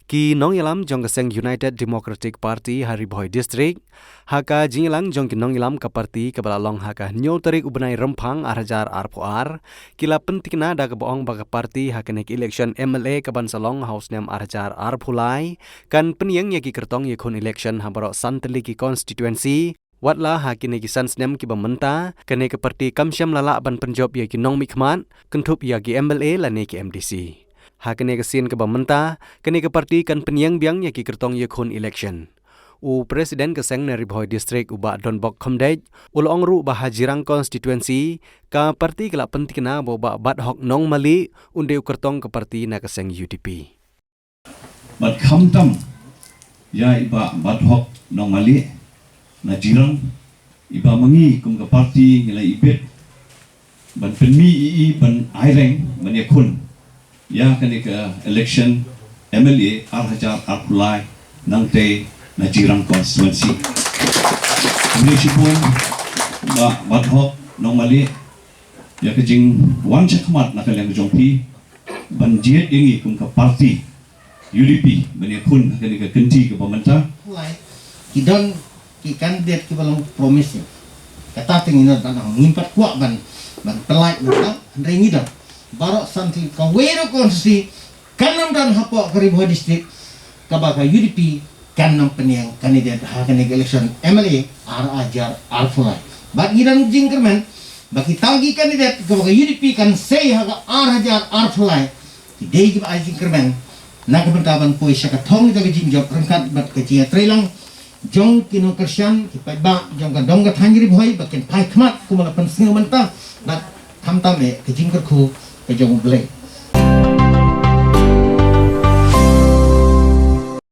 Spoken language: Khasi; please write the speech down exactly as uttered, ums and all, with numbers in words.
Ki nongïalam jong ka seng United Democratic Party ha Ri Bhoi District, ha ka jingïalang jong ki nongïalam ka party kaba la long ha ka hynñiew tarik u bnai Rymphang ar hajar arphew ar, ki la pyntikna da kaba ong ba ka party ha kane ka election M L A kaban sa long ha u snem ar hajar arphew lai, kan pynïeng ïa ki kyrtong ïakhun election ha baroh san tylli ki constituency, wat la ha kine ki san snem kiba mynta, kane ka party kam shym la lah ban pynjop ïa ki nongmihkhmat, kynthup ïa ki M L A lane ki M D C. Ha kane ka sien kaba mynta, kane ka party kan pynïeng biang ïa ki kyrtong ïakhun election. U President ka seng na Ri Bhoi District u Bah Donbok Khymdeit, u la ong ruh ba ha Jirang constituency, ka party ka la pyntikna ba u Bah Bathok Nongmali, un dei u kyrtong ka party na ka seng U D P. Bad khamtam ïa i Bah Bathok Nongmali na Jirang, iba ma ngi kum ka party ngi la ibit ban pynmih ïa i ban aireng ban ïakhun ïa kane ka election M L A ar hajar arphew lai nangtei na Jirang constituency. Khublei shibun Bah Bathok Nongmali ïa ka jingwan shakhmat na ka liang jong phi ban jied ïa ngi kum ka party U D P ban ïakhun ha kane ka kynti kaba mynta. Lai, ki don ki candidate kiba long promising. Kata te ngi don ban ong, ngim pat kwah ban, ban pynlait mynta, hynrei ngi don. Baroh san tylli kawei ruh constituency kan ym don hapoh ka Ri Bhoi District kaba ka U D P kan ym pynïeng candidate ha kane ka election M L A ar hajar arphew lai. Bad ngi don jingkyrmen ba kita ki candidate kaba ka U D P kan sei ha ka ar hajar arphew lai, ki dei kiba ai jingkyrmen na ka bynta ban poi sha ka thong jong ka jingjop ryngkat bad ka jingïatreilang jong ki nongkyrshan, ki paidbah jong ka dong ka thaiñ Ri Bhoi ba kin phai khmat kumba la pynsngew mynta, bad khamtam eh ka jingkyrkhu ka jong U Blei.